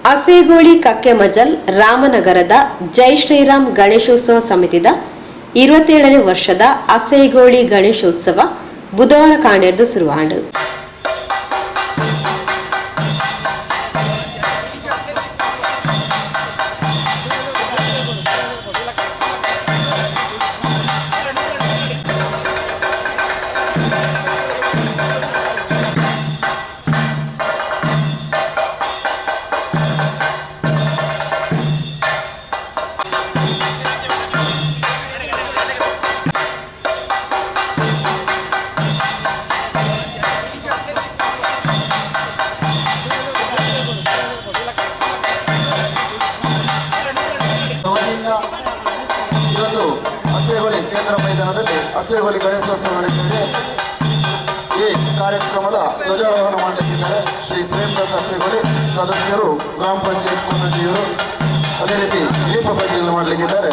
ಅಸೇಗೋಳಿ ಕಕ್ಕೆಮಜಲ್ ರಾಮನಗರದ ಜೈ ಶ್ರೀರಾಮ್ ಗಣೇಶೋತ್ಸವ ಸಮಿತಿದ 27ನೇ ವರ್ಷದ ಅಸೇಗೋಳಿ ಗಣೇಶೋತ್ಸವ ಬುಧವಾರ ಕಾಣೆರ್ದು ಶುರುವಾಂಡು. ವತಿಯಿಂದ ಇವತ್ತು ಅಸೇಗೊಳಿ ಕೇಂದ್ರ ಮೈದಾನದಲ್ಲಿ ಅಸೇಗೊಳಿ ಗಣೇಶೋತ್ಸವ ನಡೆಯುತ್ತಿದೆ. ಈ ಕಾರ್ಯಕ್ರಮದ ಧ್ವಜಾರೋಹಣ ಮಾಡಲಿಕ್ಕಿದ್ದಾರೆ ಶ್ರೀ ಪ್ರೇಮದಾಸ್ ಅಸೇಗೊಳಿ, ಸದಸ್ಯರು, ಗ್ರಾಮ ಪಂಚಾಯತ್ ಕೊನ್ನಜಿಯವರು. ಅದೇ ರೀತಿ ದೀಪ ಪ್ರಜ್ವಲನೆ ಮಾಡಲಿಕ್ಕಿದ್ದಾರೆ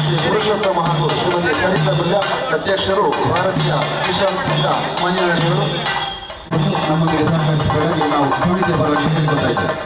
ಶ್ರೀ ಪುರುಷೋತ್ತಮ ಹಾಗೂ ಶ್ರೀಮತಿ ಸರಿತಾ ಗುಲ್ಯ, ಅಧ್ಯಕ್ಷರು, ಭಾರತೀಯ ಕಿಸಾನ್ ಸಂಘ ಮಂಜುನಾಡಿಯವರು. ಮತ್ತು ನಮ್ಮೊಂದಿಗೆ ಸಹಕರಿಸಿಕೊಳ್ಳಲು ನಾವು ಸಮಿತಿಯ ಪರವಾಗಿ ಕೇಳಿಕೊಳ್ತಾ ಇದ್ದೇವೆ.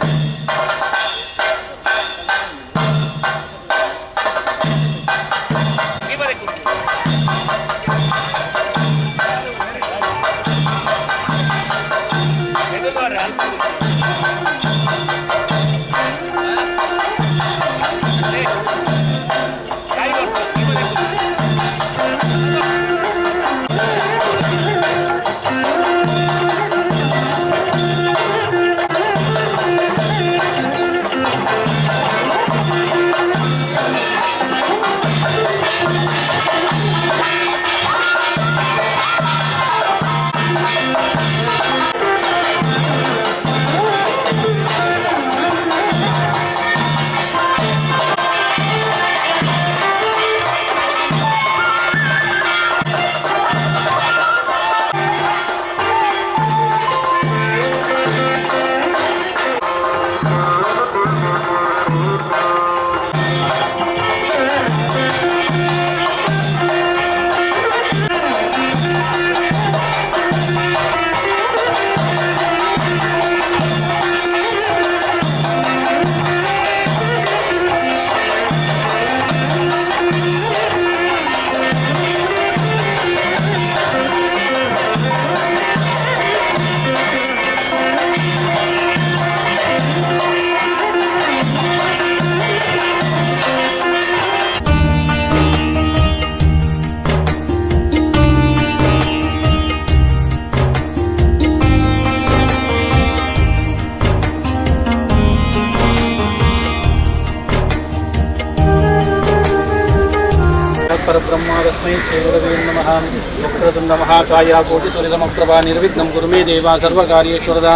ಪರಬ್ರಹ್ಮ ತಸ್ಮೈ ಶ್ರೀ ಗುರವೇ ನಮಃ. ವಕ್ರತುಂಡ ಮಹಾಕಾಯ ಕೋಟಿ ಸೂರ್ಯಸಮಪ್ರಭಾ ನಿರ್ವಿಘ್ನಂ ಕುರು ಮೇ ದೇವ ಸರ್ವಕಾರ್ಯೇಷು ಸದಾ.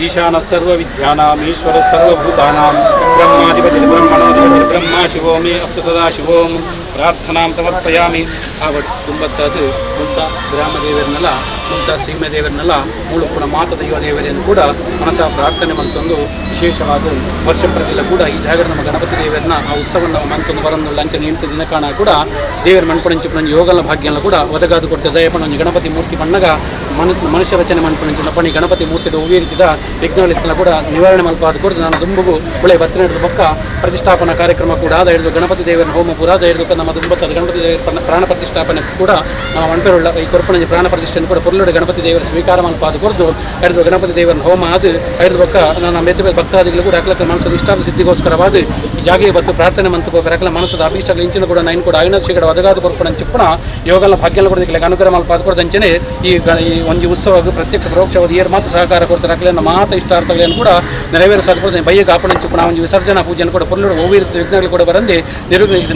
ಈಶಾನಃ ಸರ್ವವಿದ್ಯಾನಾಂ ಈಶ್ವರಃ ಸರ್ವಭೂತಾನಾಂ ಬ್ರಹ್ಮಾಧಿಪತಿ ಬ್ರಹ್ಮಣೋಧಿಪತಿ ಬ್ರಹ್ಮ ಶಿವೋ ಮೇ ಅಸ್ತು ಸದಾ ಶಿವೋಂ. ಪ್ರಾರ್ಥನಾಂ ಸಮರ್ಪಯಾಮಿ. ಆವಡ್ ತುಂಬತ್ತಾದ ಮುಲ್ತ ಗ್ರಾಮ ದೇವರನ್ನೆಲ್ಲ, ಮುಲ್ತ ಸೀಮೆ ದೇವರನ್ನೆಲ್ಲ, ಮೂಲಪುಣ ಮಾತ ದೈವ ದೇವರನ್ನು ಕೂಡ ಮನಸ ಪ್ರಾರ್ಥನೆ ಮಂತೊಂದು ವಿಶೇಷವಾದ ವರ್ಷ ಪ್ರತಿಲ ಕೂಡ ಈ ಜಾಗರ ನಮ್ಮ ಗಣಪತಿ ದೇವರನ್ನ ಆ ಉತ್ಸವವನ್ನು ಮಂತೊಂದು ಬರೊಂದು ಲಂಚ ನಿಂತ ದಿನ ಕಾಣ ಕೂಡ ದೇವರ ಮಣ್ಪಣಂಚಿಪಣಂಜಿ ಯೋಗಲ ಭಾಗ್ಯನ ಕೂಡ ಒದಗಾದು ಕೊಡ್ತದೆ. ದಯಪಣಂಜಿ ಗಣಪತಿ ಮೂರ್ತಿ ಬಣ್ಣಗ ಮನುಷ್ಯ ರಚನೆ ಮಣ್ಪಣಂಚಿನ ಪಣಿ ಗಣಪತಿ ಮೂರ್ತಿ ಒವ್ವೇ ರೀತಿಯ ವಿಘ್ನಗಳಿತ್ತಲ ಕೂಡ ನಿವಾರಣೆ ಮಲ್ಪಾದ ಕೊಡ್ದು. ನಾನು ದುಂಬುಗು ಒಳ್ಳೆ ಬತ್ತಿನ ಹಿಡಿದು ಬೊಕ್ಕ ಪ್ರತಿಷ್ಠಾಪನಾ ಕಾರ್ಯಕ್ರಮ ಕೂಡ ಆದ ಹಿಡಿದು ಗಣಪತಿ ದೇವರ ಹೋಮ ಪೂರ ಆದ ಹಿಡಿದು ನಮ್ಮ ದುಂಬತ್ತದ ಗಣಪತಿ ದೇವರ ಪ್ರಾಣ ಪ್ರತಿಷ್ಠಾಪನೆ ಕೂಡ ನಮ್ಮ ಮಣ್ಪೆರುಳ್ಳ ಈ ಕೊರ್ಪಣಂಜಿ ಪ್ರಾಣ ಪ್ರತಿಷ್ಠೆಯನ್ನು ಕೂಡ ಪೊರ್ಲುಡೆ ಗಣಪತಿ ದೇವರ ಸ್ವೀಕಾರ ಮಲ್ಪಾದ ಕೊರ್ದು ಹಿಡಿದು ಗಣಪತಿ ದೇವರ ಹೋಮ ಅದು ಹಿಡಿದು ಬೊಕ್ಕ ನನ್ನ ಮೆತ್ತ ಭಕ್ತಾದಿಗಳು ಕೂಡ ಅಕ್ಲಕ್ಕ ಮನಸ್ಸದ ಇಷ್ಟಾರ್ಥ ಸಿದ್ಧಿಗೋಸ್ಕರವಾದ ಈ ಜಾಗೆಗೆ ಬತ್ತು ಪ್ರಾರ್ಥನೆ ಮಂತು ಅಕ್ಲ ಮನಸ್ಸದ ಅಭೀಷ್ಟಗಳ ಇಂಚಿನ ಕೂಡ ನೈನ್ ಕೂಡ ಐನೂರು ಶೇಕಡ ಒದಗಾದ ಕೊರ್ಪಣ ಚಿಪ್ಪಣ ಯೋಗಲ ಭಾಗ್ಯಲ ಕೂಡ ನಿಕ್ಲೆಗ್ ಅನುಗ್ರಹ ಮಲ್ಪಾದ ಕೊರ್ದಂಚನೆ ಈ ಈ ಒಂದು ಉತ್ಸವ ಪ್ರತ್ಯಕ್ಷ ಪರೋಕ್ಷವಾದ ಏರ್ ಮಾತ್ರ ಸಹಕಾರ ಕೊಡ್ತಾರೆ. ಅಕ್ಲೆನ ಮಾತ ಇಷ್ಟಾರ್ಥಗಳನ್ನು ಕೂಡ ನೆರವೇರಿಸಾದ ಕೊಡ್ತಾರೆ. ಬಯ್ಯ ಕಾಪಣ ಚಿಪ್ಪಣ ಒಂದು ವಿಸರ್ಜನಾ ಪೂಜೆಯನ್ನು ಕೂಡ ಪೊರ್ಲುಡು ಒವ್ವೇ ರೀತಿಯ ವಿಘ್ನಗಳು ಕೂಡ ಬರಂದೆ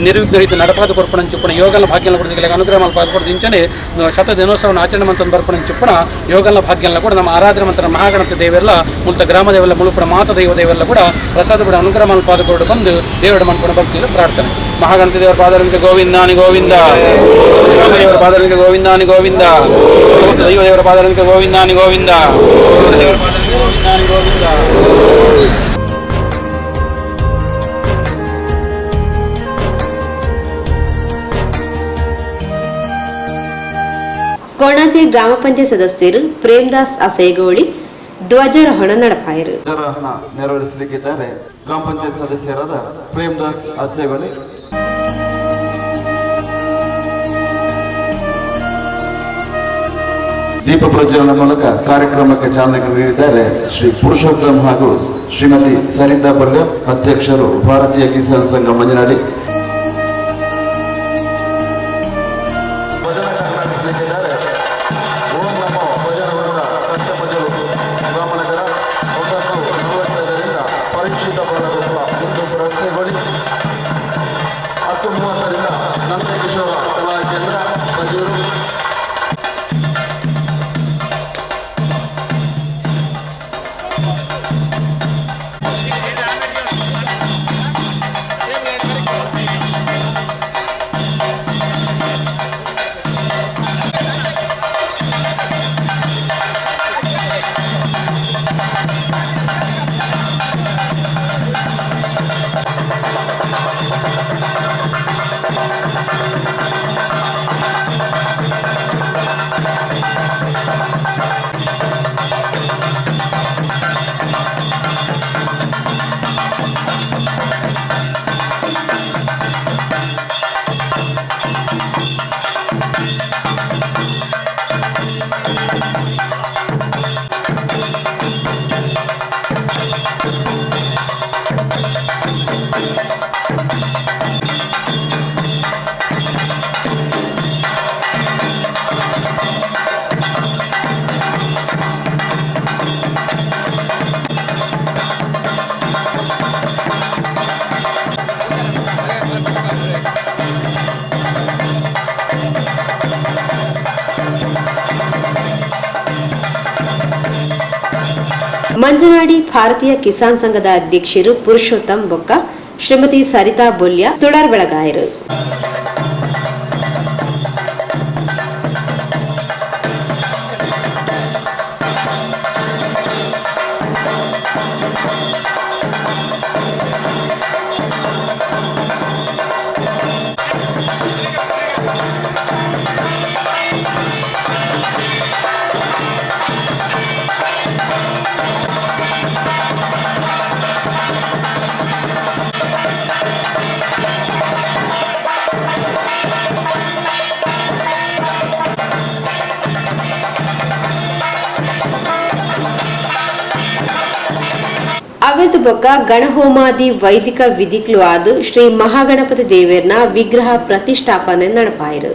ನಿರ್ವಿಘ್ನ ರೀತಿ ನಡಪಾದ ಕೊರ್ಪಣ ಚಿಪ್ಪಣ ಯೋಗಲ ಭಾಗ್ಯಲ ಕೂಡ ನಿಕ್ಲೆಗ್ ಅನುಗ್ರಹ ಮಲ್ಪಾದ ಕೊಡ್ದು ಇಂಚನೆ ಶತ ದಿನೋತ್ಸವವನ್ನು ಆಚರಣೆ ಮಂತಂದು ಬರ್ಪಣ ಚಿಪ್ಪಣ ಯೋಗಲ ಭಾಗ್ಯಲ ಕೂಡ ನಮ್ಮ ಆರಾಧನೆ ಮಂತ್ರ ಮಹಾಗಣಪತಿ ದೇವೆಲ್ಲ ಮುಲ್ತ ಗ್ರಾಮ ದೇವೆಲ್ಲ ಮುಳುಪುರ ಮಾತ ದೈವ ದೇವೆಲ್ಲ ಕೂಡ ಪ್ರಸಾದ ಕೂಡ ಅನುಗ್ರಹ ಮಲ್ಪಾದ ಕೊಡು ಬಂದು ದೇವರ ಮನ್ಪುಣ ಭಕ್ತಿಯಲ್ಲಿ ಪ್ರಾರ್ಥನೆ. ಮಹಾಗಣಪತಿ ದೇವರ ಪಾದರಂತೆ ಗೋವಿಂದಾನಿ ಗೋವಿಂದ, ದೇವರ ಪಾದರಂತೆ ಗೋವಿಂದಾನಿ ಗೋವಿಂದ, ಸಮಸ್ತ ದೈವ ದೇವರ ಪಾದರಂತೆ ಗೋವಿಂದಾನಿ ಗೋವಿಂದ, ದೇವರ ಪಾದರಂತೆ ಗೋವಿಂದಾನಿ ಗೋವಿಂದ. ಕೊಣಾಜೆ ಗ್ರಾಮ ಪಂಚಾಯತ್ ಸದಸ್ಯರು ಪ್ರೇಮದಾಸ್ ಅಸೇಗೋಳಿ, ಧ್ವಜಾರೋಹಣ ನಡಪಾಯರು. ಧ್ವಜಾರೋಹಣ ನೆರವೇರಿಸಲಿಕ್ಕಿದ್ದಾರೆ ಗ್ರಾಮ ಪಂಚಾಯತ್ ಸದಸ್ಯರಾದ ಪ್ರೇಮದಾಸ್ ಅಸೇಗೊಳ್ಳಿ. ದೀಪ ಪ್ರಜ್ವಲನ ಮೂಲಕ ಕಾರ್ಯಕ್ರಮಕ್ಕೆ ಚಾಲನೆ ನೀಡಿದ್ದಾರೆ ಶ್ರೀ ಪುರುಷೋತ್ತಮ್ ಹಾಗೂ ಶ್ರೀಮತಿ ಸರಿತಾ ಬಲ್ಯ, ಅಧ್ಯಕ್ಷರು, ಭಾರತೀಯ ಕಿಸಾನ್ ಸಂಘ, ಮಂಜನಾಡಿ. ಭಜನಾ ನಡೆಸಲಿಕ್ಕಿದ್ದಾರೆ ಓಂ ನಮೋ ಭಜನ ವೃಂದ, ಕಟ್ಟಮಜಲು, ರಾಮನಗರ. 9:45ರಿಂದ ಪರೀಕ್ಷಿತ ಬಾಲಗೋಕುಲ, ಹಿಂದೂಪುರ, ರಸ್ತೆಗೊಳಿ. 10:30ರಿಂದ ನಂದಕಿಶೋರ ಕಲಾ ಕೇಂದ್ರ, ಬಜೂರು. ಮಂಜನಾಡಿ ಭಾರತೀಯ ಕಿಸಾನ್ ಸಂಘದ ಅಧ್ಯಕ್ಷರು ಪುರುಷೋತ್ತಮ್ ಬೊಕ್ಕ ಶ್ರೀಮತಿ ಸರಿತಾ ಬೊಲ್ಯ ತುಡರ್ ಬೆಳಗಾಯರು. ಅವೆದು ಬೊಕ್ಕ ಗಣಹೋಮಾದಿ ವೈದಿಕ ವಿಧಿಕ್ಲು ಆದ ಶ್ರೀ ಮಹಾಗಣಪತಿ ದೇವೇರ್ನ ವಿಗ್ರಹ ಪ್ರತಿಷ್ಠಾಪನೆ ನಡಪಾಯರು.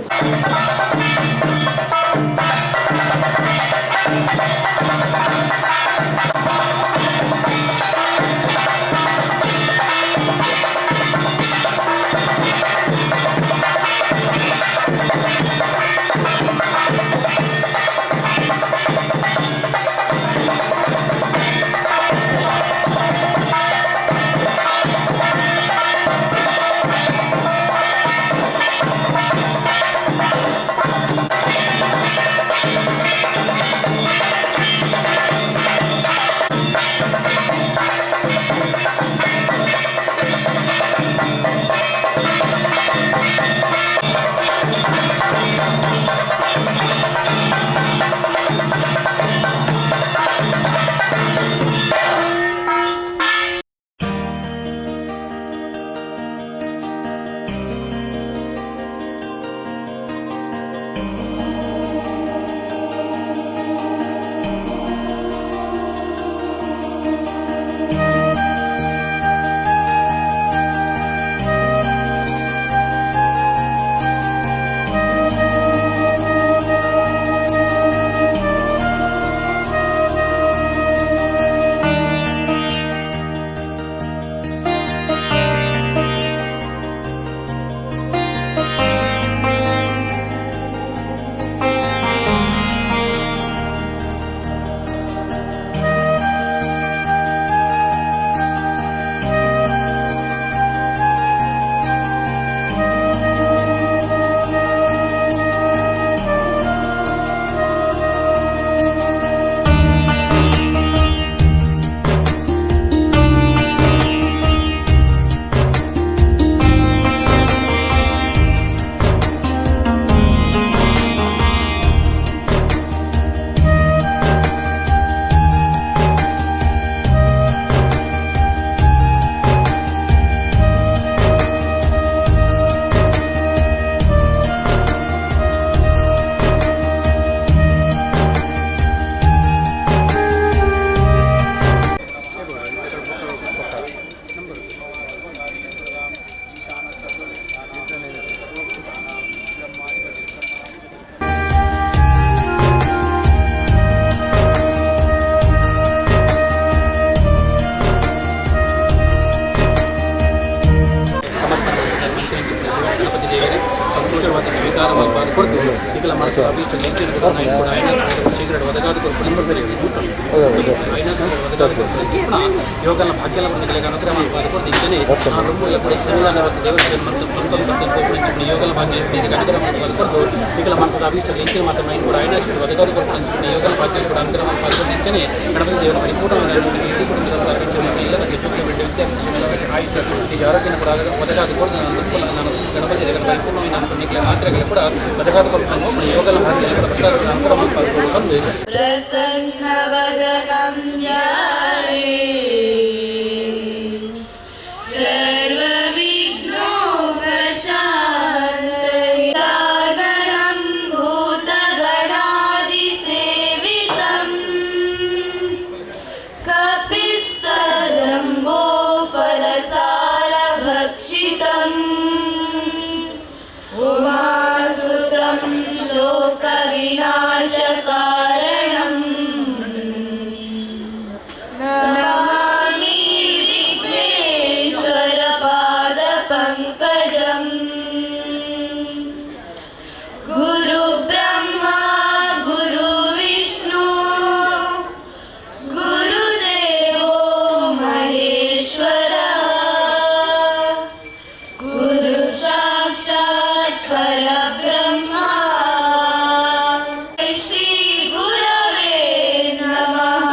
ಯೋಗನ ಭಾಗ್ಯಲ ಬಂಧುಗಳಿಗೆ ಅನುಗ್ರಹ ಮಲ್ಪಾದ್ ಕೊರ್ದು ಇಂಚನೆ ಆ ದುಂಬುಲ ಕೂಡ ಸನ್ನಿಧಾನ ದೇವಸ್ಥಾನ ಮತ್ತು ಸಂತೊಂದು ಪೋಪುನಂಚಿನ ಯೋಗನ ಭಾಗ್ಯ ಅನುಗ್ರಹ ಮಲ್ಪಾದ್ ಕೊರ್ದು ನಿಕಲ ಮನಸ್ಸದ ಅಭೀಷ್ಟಗಳು ಇಂಚಿನ ಮಾತ್ರ ಮೈನ್ ಕೂಡ ಐನಾಶೀರ್ವಾದ ಒದಗಾದ್ ಕೊರ್ಪುನಂಚಿನ ಯೋಗನ ಭಾಗ್ಯ ಕೂಡ ಅನುಗ್ರಹ ಮಲ್ಪಾದ್ ಕೊರ್ದು ಇಂಚನೆ ಗಣಪತಿ ದೇವರ ಪರಿಪೂರ್ಣವಾದ ಇಡೀ ಕುಟುಂಬದ ಇಲ್ಲ ಜೋಗಲ ಬಿಟ್ಟು ವಿದ್ಯಾಭ್ಯಾಸ ಆಯುಷ್ಯ ಈ ಆರೋಗ್ಯನ ಕೂಡ ಒದಗಾದ ಕೊರ್ದು ನಾನು ದುಂಬುಲ ನಾನು ಗಣಪತಿ ದೇವರ ಪರಿಪೂರ್ಣವಾಗಿ ನಾನು ನಿಕಲ ಮಾತ್ರೆಗಳು ಕೂಡ ಒದಗಾದ ಕೊರ್ಪುನ ಯೋಗನ ಭಾಗ್ಯ ಕೂಡ ಪ್ರಸಾದ ಅನುಗ್ರಹ ಮಲ್ಪಾದ್ ಕೊರ್ದು ಬಂದು. प्रसन्नवदनं ध्याये सर्वविघ्नोपशान्तये सादरं भूतगणादिसेवितम् कपिस्थजम्बोफलसारभक्षितम् उमासुतं शोकविनाशकारणम् नमामि विघ्नेश्वरपादपङ्कजम्। गुरुब्रह्मा गुरुविष्णु गुरुदेवो महेश्वर गुरु साक्षात् परब्रह्मा श्रीगुरवे नमः।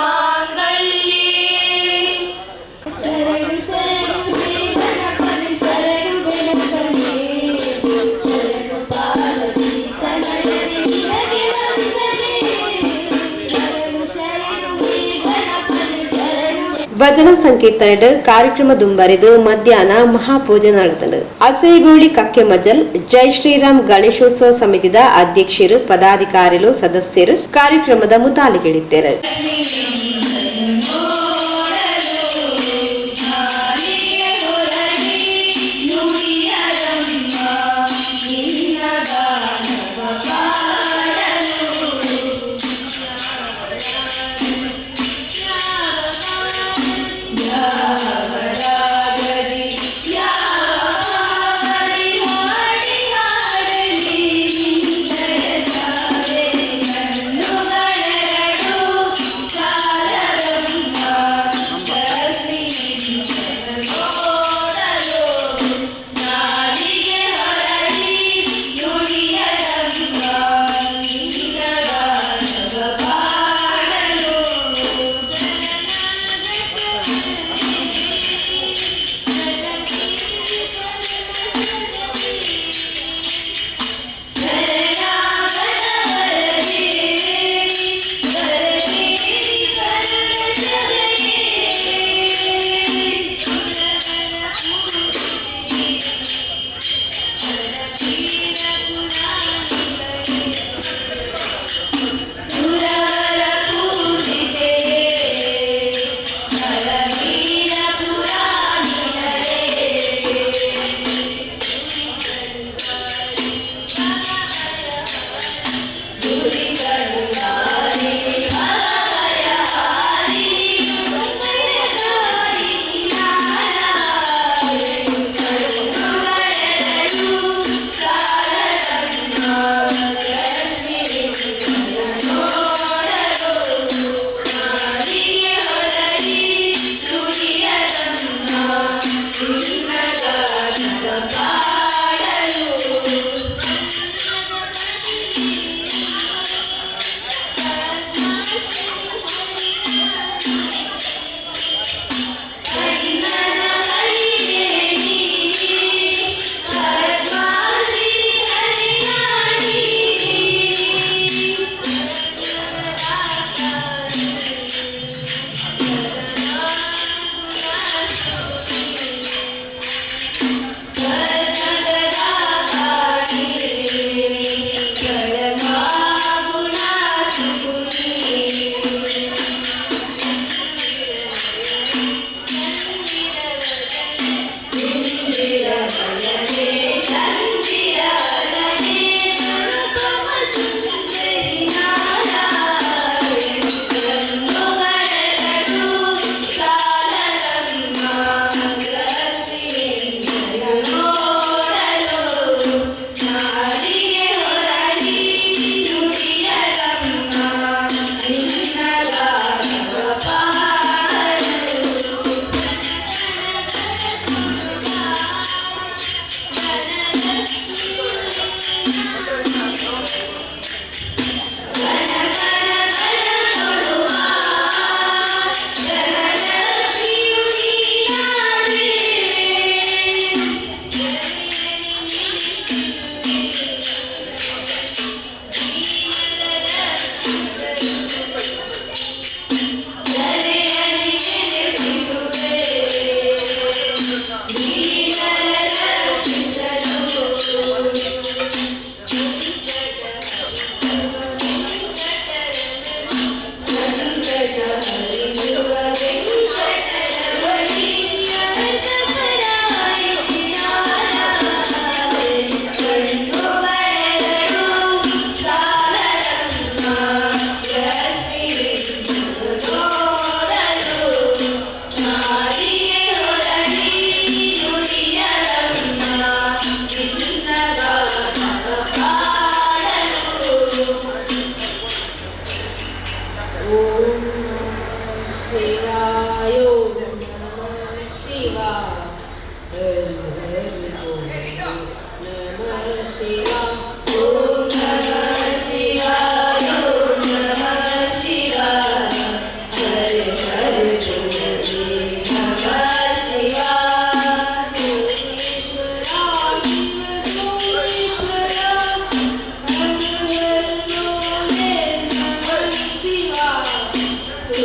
सर्वमङ्गलमाङ्गल्ये ಶರಣು ಶರಣು ಶ್ರೀ ಗಣಪತಿ ಶರಣು ಗಣಪತಿ ಶರಣು ಪಾರ್ವತಿ ತನಯನೆ ನಿನಗೆ ವಂದನೆ. ಶರಣು ಶರಣು ಶ್ರೀ ಗಣಪತಿ ಶರಣು. ಭಜನಾ ಸಂಕೀರ್ತನೆ ಕಾರ್ಯಕ್ರಮ ದುಂಬರಿದು ಮಧ್ಯಾಹ್ನ ಮಹಾಪೂಜೆ ನಡೆತಂಡು. ಅಸೈಗೋಳಿ ಕಕ್ಕೆ ಮಜಲ್ ಜೈ ಶ್ರೀರಾಮ್ ಗಣೇಶೋತ್ಸವ ಸಮಿತಿದ ಅಧ್ಯಕ್ಷರು, ಪದಾಧಿಕಾರಿಗಳು, ಸದಸ್ಯರು ಕಾರ್ಯಕ್ರಮದ ಮುತಾಲಿಗಿಳಿದ್ದಾರೆ. ನಾಲಿಗೆ ಹೊರಡಿ ನುಡಿಯರಮ್ಮ ನಿನ್ನ ಗಾನವ ಪಾಡಲು. ಯಾವ ರಾಗದಿ ಯಾವ ಪರಿ ಮಾಡಿ ಹಾಡಲಿ ನಿನ್ನಯ ತಾರೆ ಕಣ್ಣುಗಳೆರಡು ಸಾಲದೆಂದು.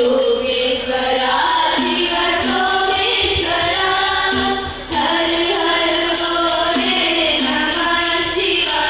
Someshwara Shiva Someshwara Hara Hara Bhole ನಮಃ ಶಿವಾಯ.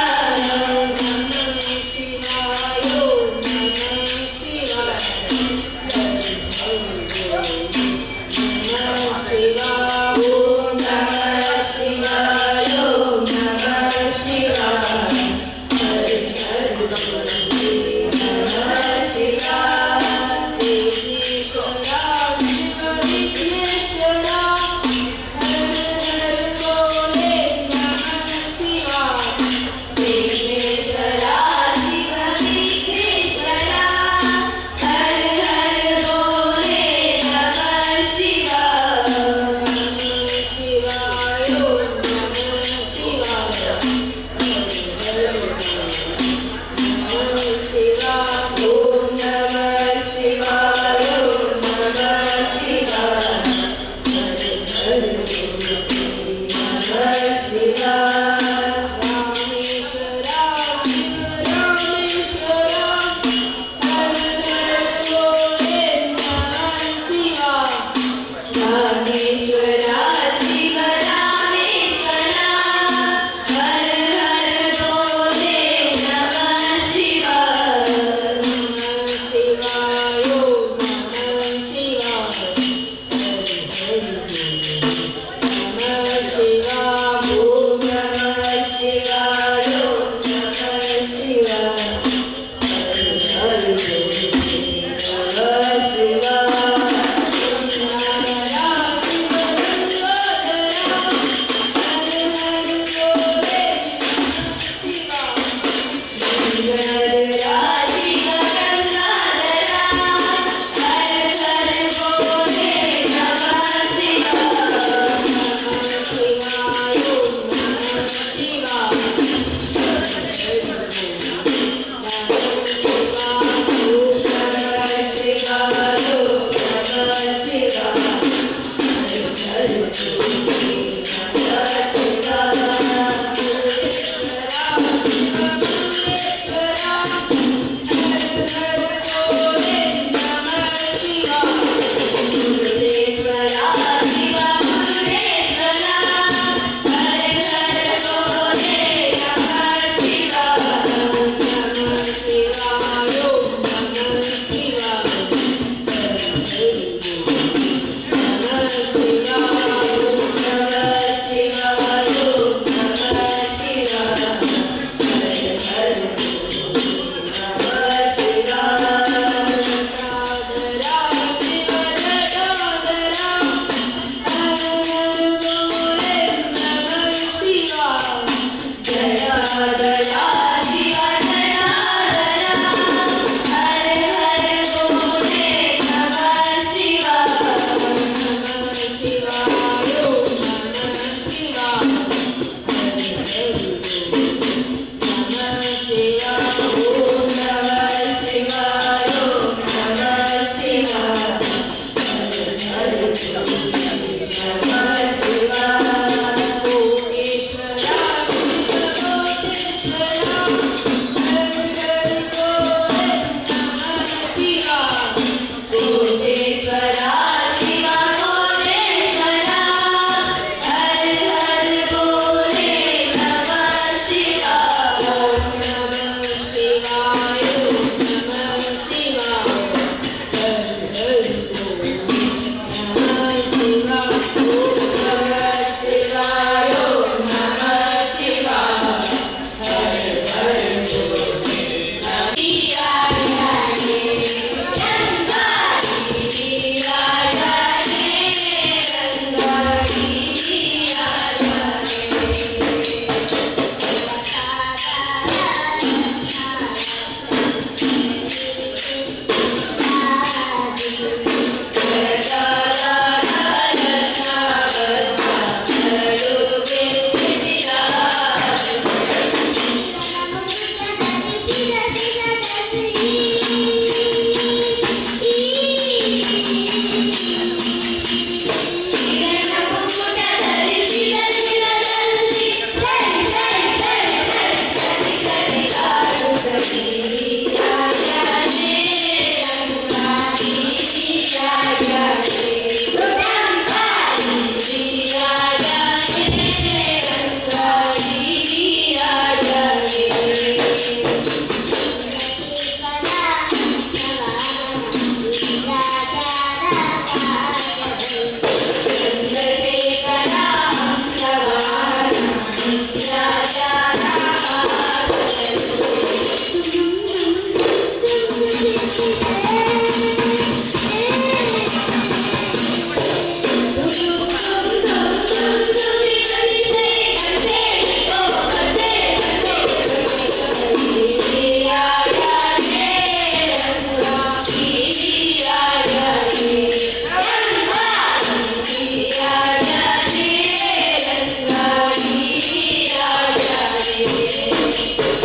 ಶರಣು.